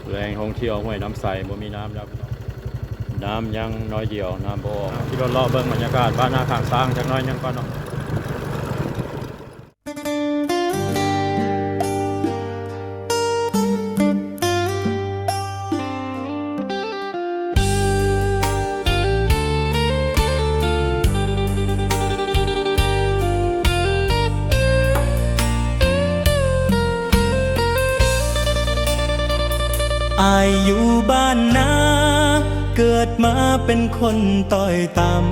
ແຫຼ່ງທ່ອງທ່ຽວຫ້ວຍນ້ຳໃສບໍ່ມີນ້ຳແລ້ວ ນ້ຳຍັງໜ້ອຍດຽວ ນ້ຳບໍ່ອອກ. ຂີ່ລົດເລາະເບິ່ງບັນຍາກາດບ້ານນາຂ້າງຊ້າງຈັກໜ້ອຍໜຶ່ງກ່ອນເນາະ. ອ້າຍຢູ່ບ້ານນາ ເກີດມາເປັນຄົນຕ້ອຍຕ່ຳ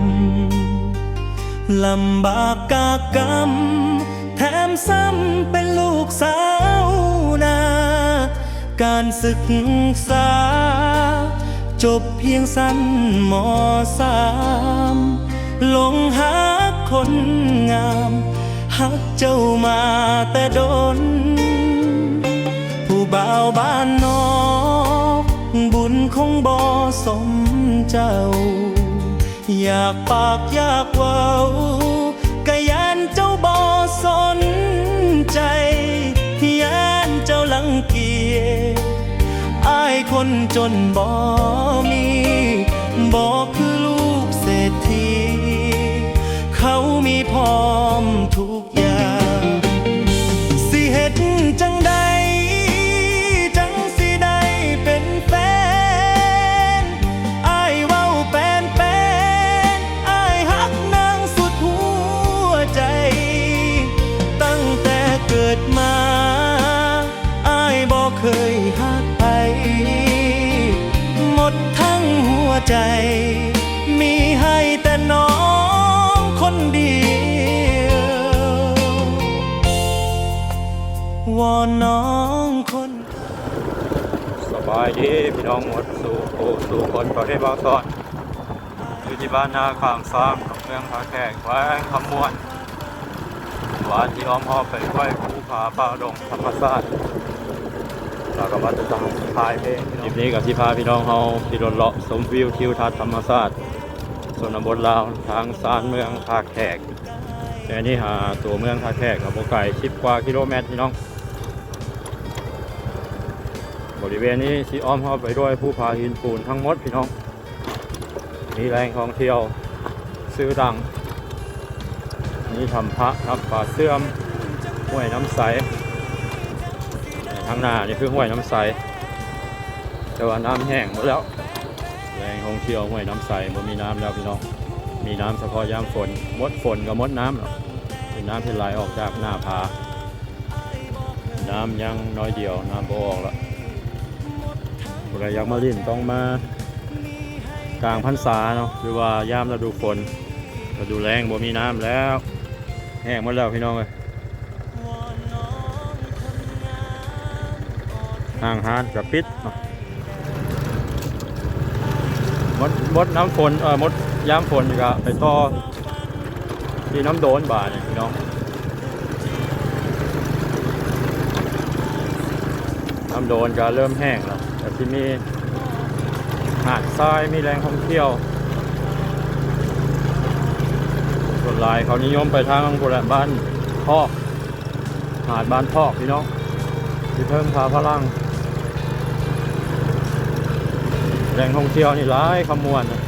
ລຳບາກກາກກຳ ແຖມຊ້ຳເປັນລູກຊາວນາ. ການສຶກສາຈົບພຽງຊັ້ນ ມໍສາມ ຫຼົງຮັກຄົນງາມ ຮັກເຈົ້າມາແຕ່ດົນ. ຜູ້ບ່າວບ້ານນອກ ບຸນຄົງບໍ່ສົມເຈົ້າ ຢາກປາກຢາກເວົ້າ ກະຢ້ານເຈົ້າບໍ່ສົນໃຈ ຢ້ານເຈົ້າລັງກຽດ ອ້າຍຄົນຈົນບໍ່ມີ ບໍ່ຄືລູກເສດຖີ ເຂົາມີພ້ອມທຸກ ຢ່າງ ຊິເຮັດຈັ່ງໃດ ຈັ່ງຊິໄດ້ເປັນແຟນ ອ້າຍເວົ້າແປນໆ ອ້າຍຮັກນາງສຸດຫົວໃຈ ຕັ້ງແຕ່ເກີດມາ ອ້າຍບໍ່ເຄີຍຮັກໃຜ ໝົດທັງຫົວໃຈ ມີໃຫ້ແຕ່ນ້ອງຄົນດຽວ ວອນນ້ອງຄົນ. ສະບາຍດີພີ່ນ້ອງໝົດສູ່ຜູ້ສູ່ຄົນ ປະເທດບ່າວສອນ ຢູ່ທີ່ບ້ານນາຂ້າງຊ້າງ ເມືອງທ່າແຂກ ແຂວງຄຳມ່ວນ. ບ້ານທີ່ອ້ອມຮອບໄປດ້ວຍພູຜາປ່າດົງທຳມະຊາດ ແລ້ວກໍມາຈະຖ່າຍເພງ. ຄລິບນີ້ກໍຊິພາພີ່ນ້ອງເຮົາຂີ່ລົດເລາະຊົມວິວທິວທັດທຳມະຊາດຊົນນະບົດລາວ ທາງຊານເມືອງທ່າແຂກ. ແຕ່ນີ້ຫາຕົວເມືອງທ່າແຂກກໍບໍ່ໄກ ສິບກວ່າກິໂລແມັດພີ່ນ້ອງ. ບໍລິເວນນີ້ຊິອ້ອມຮອບໄປດ້ວຍພູຜາຫີນປູນທັງໝົດພີ່ນ້ອງ. ມີແຫຼ່ງທ່ອງທ່ຽວຊື່ດັງ ມີຖ້ຳພະ ຖ້ຳປາເຊື່ອມ ຫ້ວຍນ້ຳໃສ. ທາງໜ້ານີ້ຄືຫ້ວຍນ້ຳໃສ ແຕ່ວ່ານ້ຳແຫ້ງໝົດແລ້ວ. ແຫຼ່ງທ່ອງທ່ຽວຫ້ວຍນ້ຳໃສບໍ່ມີນ້ຳແລ້ວພີ່ນ້ອງ. ມີນ້ຳສະເພາະຍາມຝົນ ໝົດຝົນກໍໝົດນ້ຳແລ້ວ. ເປັນນ້ຳທີ່ໄຫຼອອກຈາກໜ້າຜາ. ນ້ຳຍັງໜ້ອຍດຽວ ນ້ຳບໍ່ອອກລະ. ຜູ້ໃດຢາກມາຫຼິ້ນຕ້ອງມາກາງພັນສາເນາະ ຫຼືວ່າຍາມລະດູຝົນ. ລະດູແລ້ງບໍ່ມີນ້ຳແລ້ວ ແຫ້ງໝົດແລ້ວພີ່ນ້ອງເອີຍ. ຫ້າງຮ້ານກໍປິດເນາະ. ໝົດ ໝົດນ້ຳຝົນ ເອີ ໝົດຍາມຝົນກໍໄປຕໍ່ທີ່ນ້ຳໂດນບາດນີ້ພີ່ນ້ອງ. ນ້ຳໂດນກໍເລີ່ມແຫ້ງແລ້ວ ກໍຊິມີຫາດຊາຍ ມີແຫຼ່ງທ່ອງທ່ຽວ. ສ່ວນຫຼາຍເຂົານິຍົມໄປທາງພຸ້ນແຫຼະ ບ້ານພອກ. ຫາດບ້ານພອກພີ່ນ້ອງ ທີ່ເທິງຜາພະລັງ. ແຫຼ່ງທ່ອງທ່ຽວນີ້ຫຼາຍຄຳມ່ວນນະ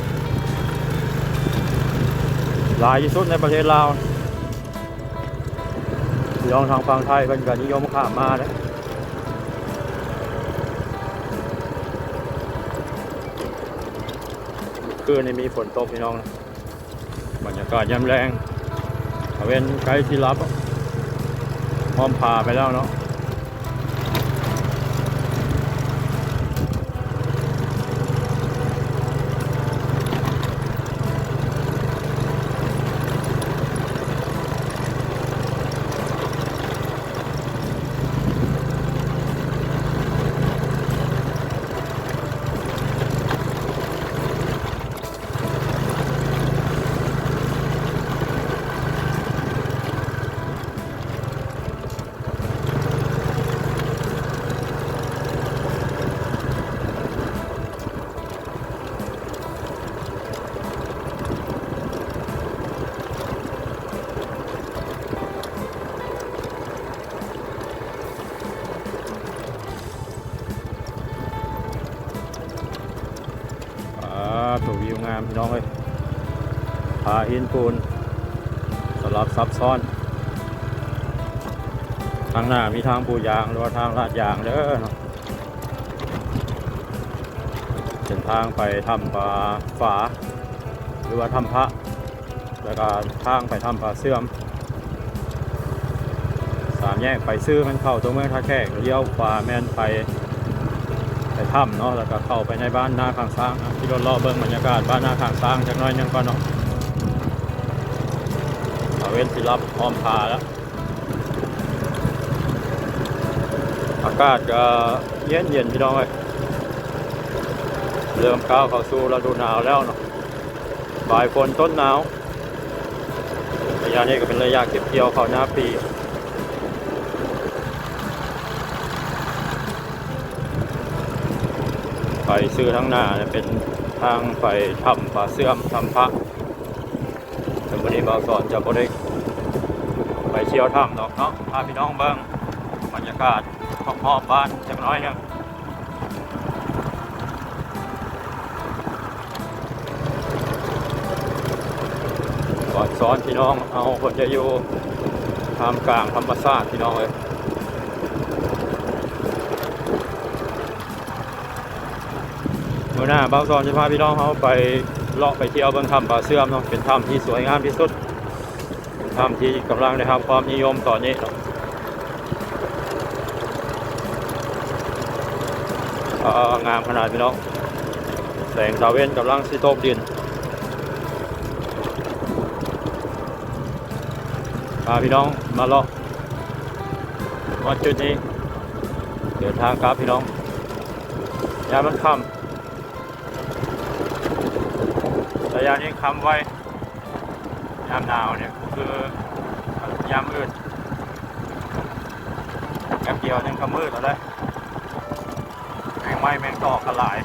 ຫຼາຍທີ່ສຸດໃນປະເທດລາວ. ພີ່ນ້ອງທາງຝັ່ງໄທເພິ່ນກໍນິຍົມຂ້າມມາເດ້. ຄືນນີ້ມີຝົນຕົກພີ່ນ້ອງນະ. ບັນຍາກາດຍາມແລງ ຕາເວັນໃກ້ຊິຫຼັບ ອ້ອມຜາໄປແລ້ວເນາະ. ໂອ້ ວິວງາມພີ່ນ້ອງເອີຍ ຜາຫີນປູນສະຫຼັບຊັບຊ້ອນ. ທາງໜ້າມີທາງປູຢາງ ຫຼືວ່າທາງລາດຢາງເດີເນາະ. ເສັ້ນທາງໄປຖ້ຳປາຝາ ຫຼືວ່າຖ້ຳພະ ແລ້ວກໍທາງໄປຖ້ຳປາເຊື່ອມ. ສາມແຍກໄປຊື່ແມ່ນເຂົ້າຕົວເມືອງທ່າແຂກ, ລ້ຽວຂວາແມ່ນໄປ ໄປຖ້ຳເນາະ, ແລ້ວກໍເຂົ້າໄປໃນບ້ານນາຂ້າງຊ້າງ. ຂີ່ລົດເລາະເບິ່ງບັນຍາກາດບ້ານນາຂ້າງຊ້າງຈັກໜ້ອຍໜຶ່ງກ່ອນເນາະ. ຕາເວັນຊິລັບອ້ອມຜາແລ້ວ. ອາກາດກໍເຢັນໆ ພີ່ນ້ອງເອີຍ, ເລີ່ມກ້າວເຂົ້າສູ່ລະດູໜາວແລ້ວເນາະ. ປາຍຝົນຕົ້ນໜາວ. ໄລຍະນີ້ກໍເປັນໄລຍະເກັບກ່ຽວເຂົ້າໜ້າປີ. ໄປຊື່ທາງໜ້າເປັນທາງໄປຖ້ຳປາເຊື່ອມ, ຖ້ຳພະ. ແຕ່ມື້ນີ້ບ່າວສອນຈະບໍ່ໄດ້ໄປທ່ຽວຖ້ຳດອກເນາະ, ພາພີ່ນ້ອງເບິ່ງບັນຍາກາດຮອບໆ ບ້ານຈັກໜ້ອຍໜຶ່ງ. ບ່າວສອນພີ່ນ້ອງເຮົາເພິ່ນຈະຢູ່ທ່າມກາງທຳມະຊາດ ພີ່ນ້ອງເອີຍ. ມື້ໜ້າບ່າວສອນຈະພາພີ່ນ້ອງເຮົາໄປເລາະໄປທ່ຽວເບິ່ງຖ້ຳປາເຊື່ອມເນາະ, ເປັນຖ້ຳທີ່ສວຍງາມທີ່ສຸດ, ເປັນຖ້ຳທີ່ກຳລັງໄດ້ຮັບຄວາມນິຍົມຕອນນີ້ເນາະ. ເອີ ງາມຂະໜາດພີ່ນ້ອງ, ແສງຕາເວັນກຳລັງຊິຕົກດິນ. ພາພີ່ນ້ອງມາເລາະ ຮອດຈຸດນີ້ ເດີນທາງກັບພີ່ນ້ອງ. ຍາມມັນຄ່ຳ, ໄລຍະນີ້ຄ່ຳໄວ. ຍາມໜາວນີ້ຄືຍາມອື່ນ, ແປັບດຽວໜຶ່ງກໍມືດແລ້ວເດ້. ແມງໄມ້ແມງຕອກກໍຫຼາຍ.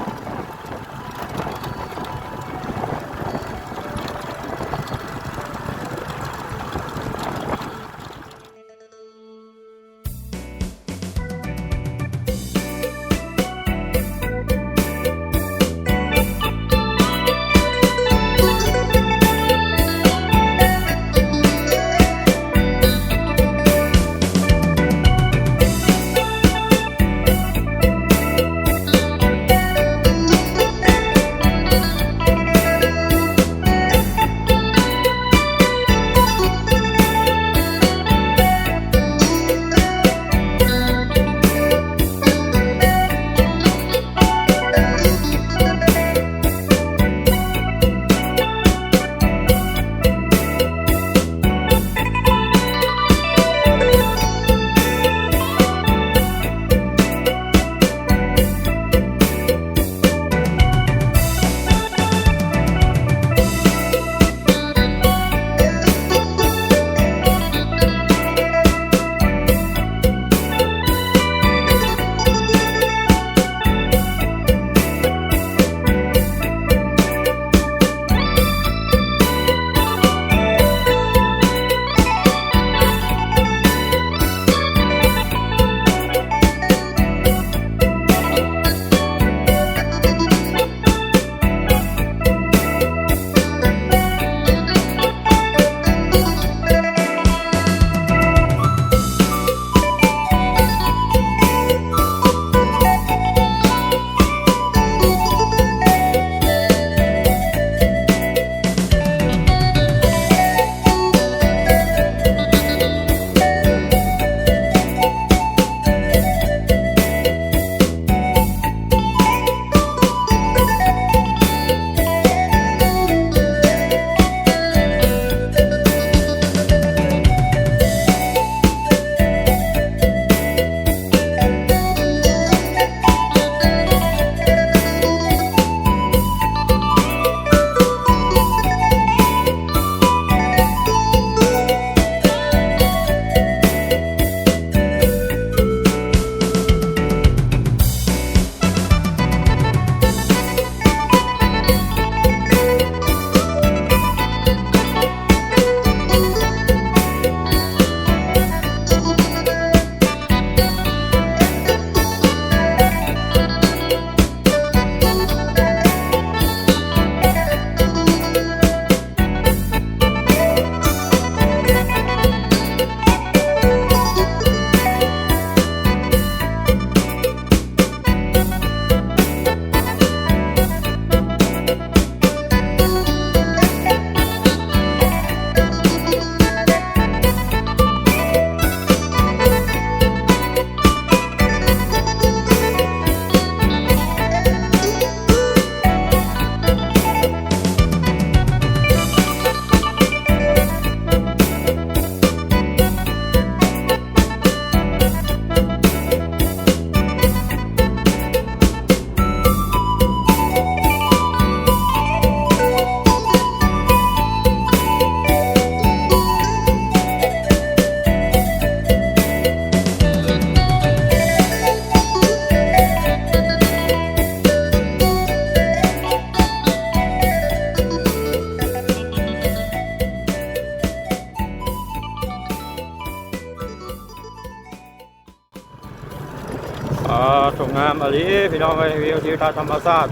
ສະບາຍດີພີ່ນ້ອງເອີຍ, ວິວທິວທັດທຳມະຊາດ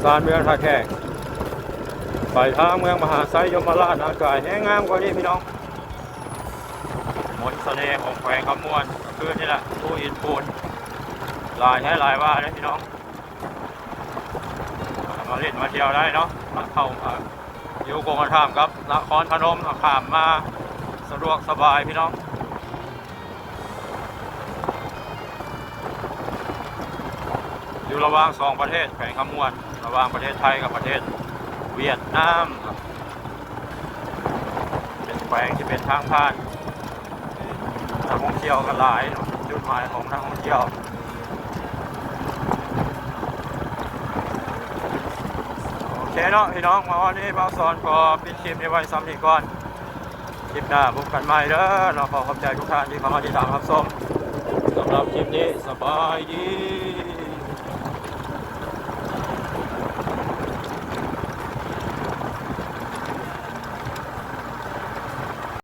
ຊານເມືອງທ່າແຂກ ໄປທາງເມືອງມະຫາໄຊ ຍົມມະລາດ ອາກາດແຮງງາມກວ່ານີ້ພີ່ນ້ອງ. ມົນສະເໜ່ຂອງແຂວງຄຳມ່ວນ ຄືນີ້ແຫຼະ ພູຫີນປູນ ຫຼາຍແທ້ຫຼາຍວ່າເດ້ພີ່ນ້ອງ. ມາຫຼິ້ນມາທ່ຽວໄດ້ເນາະ, ເຂົ້າ ຢູ່ກົງກັນຂ້າມກັບນະຄອນພະນົມ, ຂ້າມມາສະດວກສະບາຍພີ່ນ້ອງ. ຢູ່ລະຫວ່າງສອງປະເທດ ແຂວງຄຳມ່ວນ, ລະຫວ່າງປະເທດໄທກັບປະເທດຫວຽດນາມ. ເປັນແຂວງທີ່ເປັນທາງຜ່ານ, ນັກທ່ອງທ່ຽວກໍຫຼາຍເນາະ, ເປັນຈຸດໝາຍຂອງນັກທ່ອງທ່ຽວ. ໂອເຄເນາະພີ່ນ້ອງ, ມາຮອດນີ້ບ່າວສອນຂໍປິດຄລິບນີ້ໄວ້ສ່ຳນີ້ກ່ອນ. ຄລິບໜ້າພົບກັນໃໝ່ເດີເນາະ. ຂໍຂອບໃຈທຸກທ່ານທີ່ເຂົ້າມາຕິດຕາມຮັບຊົມ. ສຳລັບຄລິບນີ້ ສະບາຍດີ.